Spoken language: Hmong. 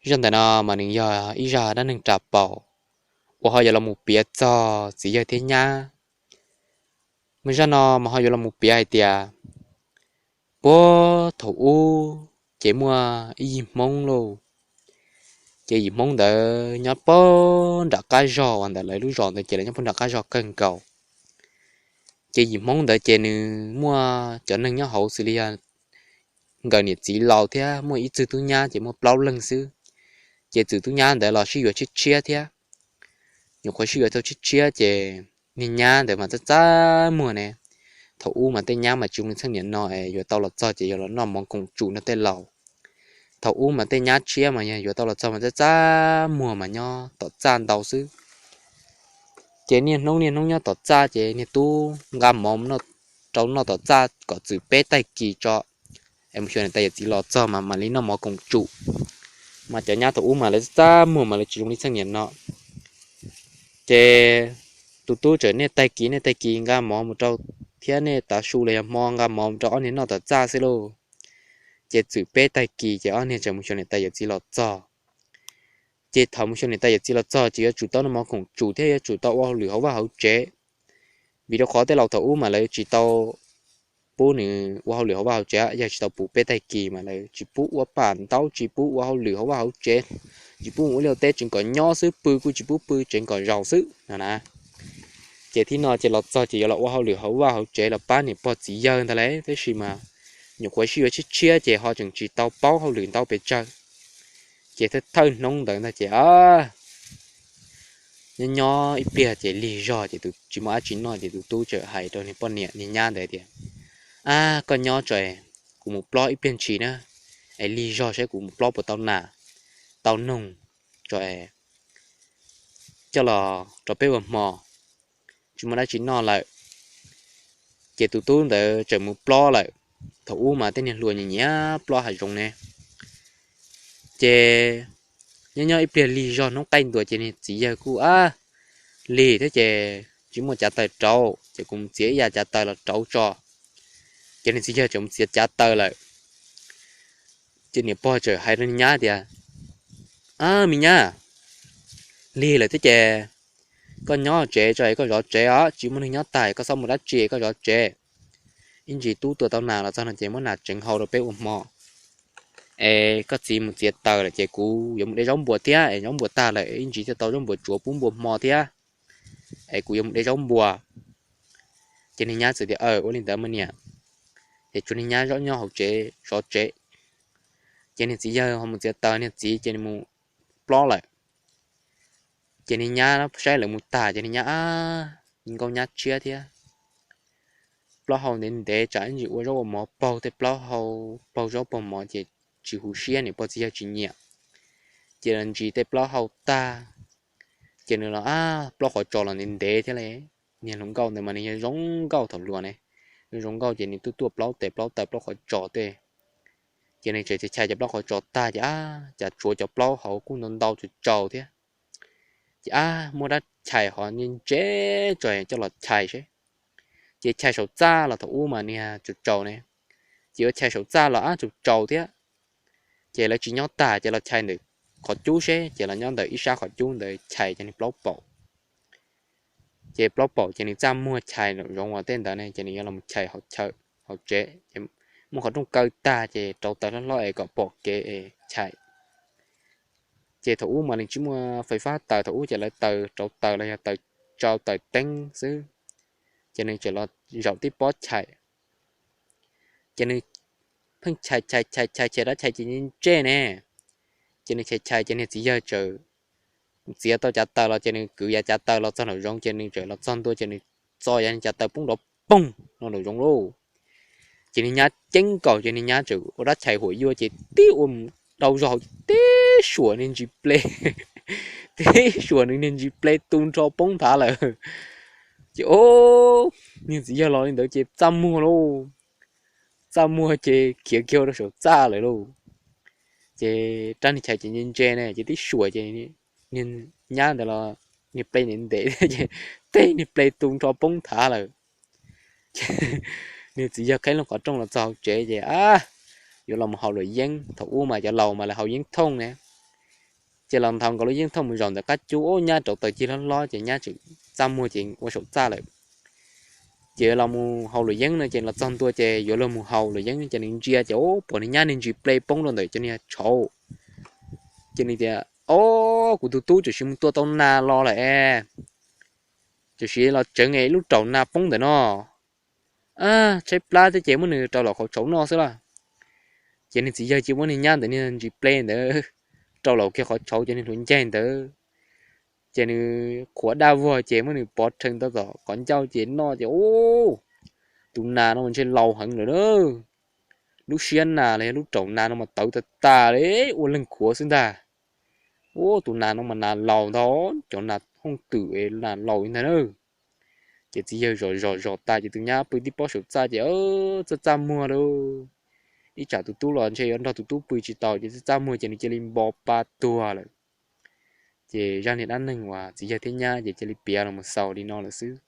Zaj ntawm no mas nws yog ib zaj dab neeg ras paum uas ho yuav los mus piav txog txiv yawg thiab nyab. Mas zaj no mas ho yuav los mus piav hais tias puag thaum ub ces muaj ib yim Hmoob lauj. Ces yim Hmoob ntawd nyob puag nram qab zog uas ntawm lawv lub zos ntawd ces lawv nyob puag nram qab zog kawg nkaus. Ces yim Hmoob ntawd ces nws muaj cov neeg nyob hauv xws li yog nkawd niam txiv laus thiab muaj ib txwg tub nyab ces muaj plaub leeg xwb. Ces txwm tub nyab ntawd los sib yuav tshiab tshiab thiab. Nyuam qhuav sib yuav tau tshiab tshiab ces niag nyab ntawd mas txaj txaj muag ne. Thaum ub mas tej nyab mas tsis zoo li txheej niam no es yuav tau los txog ces yog los noj mov koom tsum nrog tej laus. Thaum ub mas tej nyab tshiab mas yog yuav tau los txog mas txaj txaj muag mas nyob tom txaj ntau xwb. Ces niaj hnub niaj hnub nyob tom txaj ces niag tub nqa mov rau noj tom txaj kom txwm peb tag kis tso es mus xyuas niam tais yawm txiv los txog mas mam li noj mov koom tsum. Mas cov nyab thaum ub mas lawv txaj txaj muag mas lawv tsis zoo li txheej niam no. Ces tus tub txawm niaj tag kis niaj tag kis nqa mov mus rau, thiab niaj tav su los yog hmo nqa mov mus rau ob niag noj tom txaj xwb lauj. Ces txwm peb tag kis ces ob niag txawm mus xyuas niam tais yawm txiv los txog. Ces thaum mus xyuas niam tais yawm txiv los txog ces yuav tsum tau noj mov koom tsum thiab yuav tsum tau ua hauj lwm hauv vaj hauv tsev. Vim rau qhov tej laus thaum ub mas lawv tsis tau pub nws ua hauj lwm hauv vaj hauv tsev, yog tsis tau pub peb tag kis mas lawv tsis pub ua pam ntaub tsis pub ua hauj lwm hauv vaj hauv tsev, tsis pub mus ua liaj teb, tseev kom nyob xwb, pw kuj tsis pub pw, tseev kom zaus xwb no na. Ces thib no ces los txog ces yuav los ua hauj lwm hauv vaj hauv tsev los pab niam pog txiv yawg ntag lauj, tab sis mas nyuam qhuav sib yuav tshiab tshiab ces ho tseem tsis tau paub hauj lwm ntau pes tsawg. Ces thawj thawj hnub ntawd ntag ces nyob nyob ib pliag ces lig zog ces tsis muaj dab tsi noj ces tus tub txawm hais rau niag poj niam niag nyab ntawd tias, Ab, koj nyob tso, kuv mus plob ib pliag ntshis na, es lig zog saib kuv mus plob puas tau nas, tau noog tso, coj los rau peb ua hmo, tsis muaj dab tsi noj lawm. Ces tus tub ntawd txawm mus plob lawm. Thaum ub mas tej niag hluas nyiam nyiam plob hav zoov ne. Ces nyob nyob ib pliag lig zog hnub qaij ntuas ces niag txiv yawg kuj, Ab, lig thiab ces tsis muaj cav taws rauv, ces kuv mus txiav ib yav cav taws los rauv tso. Ces niag txiv yawg txawm mus txiav cav taws lawm. Ces niam pog txawm hais rau niag nyab tias, Ab, me nyab, lig lawm thiab ces koj nyob tsev tso es koj zov tsev os, tsis muaj neeg nyob tag, koj txhob mus dab tsi, koj zov tsev. Ib ntsis tub tua tau nas los txog no ces muab nas tseev hau rau peb ua hmo. Es koj txiv mus txiav taws lawm ces kuv yuav mus de zaub npuas thiab, es zaub npuas tag lawm ib ntsis thiaj tau zaub npuas tsuav pub npua hmo thiab. Es kuv yuav mus de zaub npuas. Ces niag nyab txawm tias, Aw, ua li ntawd mas niam. Ces tsuas niag nyab zov nyob hauv tsev zov tsev. Ces niag txiv yawg ho mus txiav taws, niag txiv ces nws mus plob lawm. Ces niag nyab saib lawv mus tag ces niag nyab, Ab, nkauj nyab tshiab thiab, plaub hau ntev ntev tsam ib ntsis ua zaub ua mov paug tej plaub hau, paug zaub paug mov ces tsis huv siab, niam pog txiv yawg tsis nyiam. Ces los ntsis tej plaub hau tag, ces nws los, Ab, plaub qhov tsos los ntev ntev thiab li. Niag hluas nkauj ntawd mas nws yog zoo nkauj thaum hluas ne, zoo nkauj ces nws tuaj tuaj plaub tes plaub taw plaub qhov tsos tej. Ces nws tseem chais cov plaub qhov tsos tag ces, Ab, cas tsuav cov plaub hauv kuj ntau ntau tsaus tsaus thiab. Ces, Ab, muaj dab chais ho ntse ntse tso coj los chais seb. Ces chais saum txaj los thaum ub mas niag tsaus tsaus ne, ces yuav chais saum txaj los, Ab, tsaus tsaus thiab. Ces lawv tsis nyob tag ces los chais ntawm qhov cub seb, ces los nyob ntawm ib sab qhov cub ntawd chais cov niag plaub paum. Ces plaub paum ces nws txaj muag chais nraum zoov uas tej ntawd ne ces nws yuav los chais hauv chaw, hauv tsev. Muaj qhov rooj kaw tag ces rauv taws hlob hlob es kom pom kev es chais. Ces thaum ub mas nws tsis muaj fais fab taws, thaum ub ces lawv taws rauv taws los yog taws tsau taws teeb xwb. Ces nws tseem los zaum tib pob chais. Ces nws pheej chais chais chais chais chais dab chais ces ntsej ne. Ces nws chais chais ces niag txiv yawg txawm txiav tau cav taws los ces nws kwv yav cav taws los txog nraum zoov ces nws txawm los txog ntua ces nws txo yav cav taws poob nrov poog no nraum zoov lauj. Ces niag nyab ceeb nkaus ces niag nyab txawm ua dab chais huam yuav ces tib ua mus rau zog hauv ces tib suam niag ntsis ple, tib suam nws niag ntsis ple tu nrho poob nthav lawm. Ces o, niag txiv yawg los li ntawd ces txaj muag lauj, txaj muag ces khiav kiag rau saum txaj lawm lauj. Ces rab niag chais ces ntse ntse ne ces tib suam ces niag nyab ntawd los niag ple ntev ntev ces tej niag ple tu nrho poob nthav lawm. Niag txiv yawg qheb lub qhov rooj los txog hauv tsev ces, a, yuav los mus haus luam yeeb. Thaum ub mas cov laus mas lawv haus yeeb thooj ne. Ces los nthos nkaus lub yeeb thauj mus zaum ntawm qab cub, ub, nyab rauv taws cig hlob hlob ces nyab txawm txaj muag ces ua saum txaj lawm. Ces los mus haus luam yeeb no ces los txog ntua ces yuav luag mus haus luam yeeb ces nws ntsia ces ub, pom nws nyab niag ntsis ple poob rau ntawm cov niag tshauv. Ces nws tias, Ob, kuv tus tub tam sim mus tua tau nas los lawm es, tam sim los tseev es ib lub raum nas poob ntawm no. Tshaib plab thiab ces muab nws rau lawm qhov tshauv noj xwb las. Ces niag txiv yawg cia muab niag nyab ntawd niag ntsis ple ntawd rau lawm kiag qhov tshauv ces niag hluas ncaig ntawd, ces nws qhuav daj vog ces muab nws pov rhees tau tom qhov ncauj ces noj ces ub, tus nas no mas ntshe laus heev lawm na. Lub siab nas los yog lub raum nas no mas tawv tas tas li, ua leeg khuav xwb ntag. Ub, tus nas no mas nas laus ntag, cov nas hooj twm es nas laus li ntag na. Ces txiv yawg zom zom zom tas ces tus nyab pw tib pob saum txaj ces txaj txaj muag lauj. Ib tsam tus tub los ntshe yuav nrog tus tub pw tsis tau ces txaj txaj muag ces nws cia li npo pa tuag lawm. Ces zaj niag dab neeg uas txiv yawg thiab nyab ces cia li piav los mus xaus li no lawm xwb.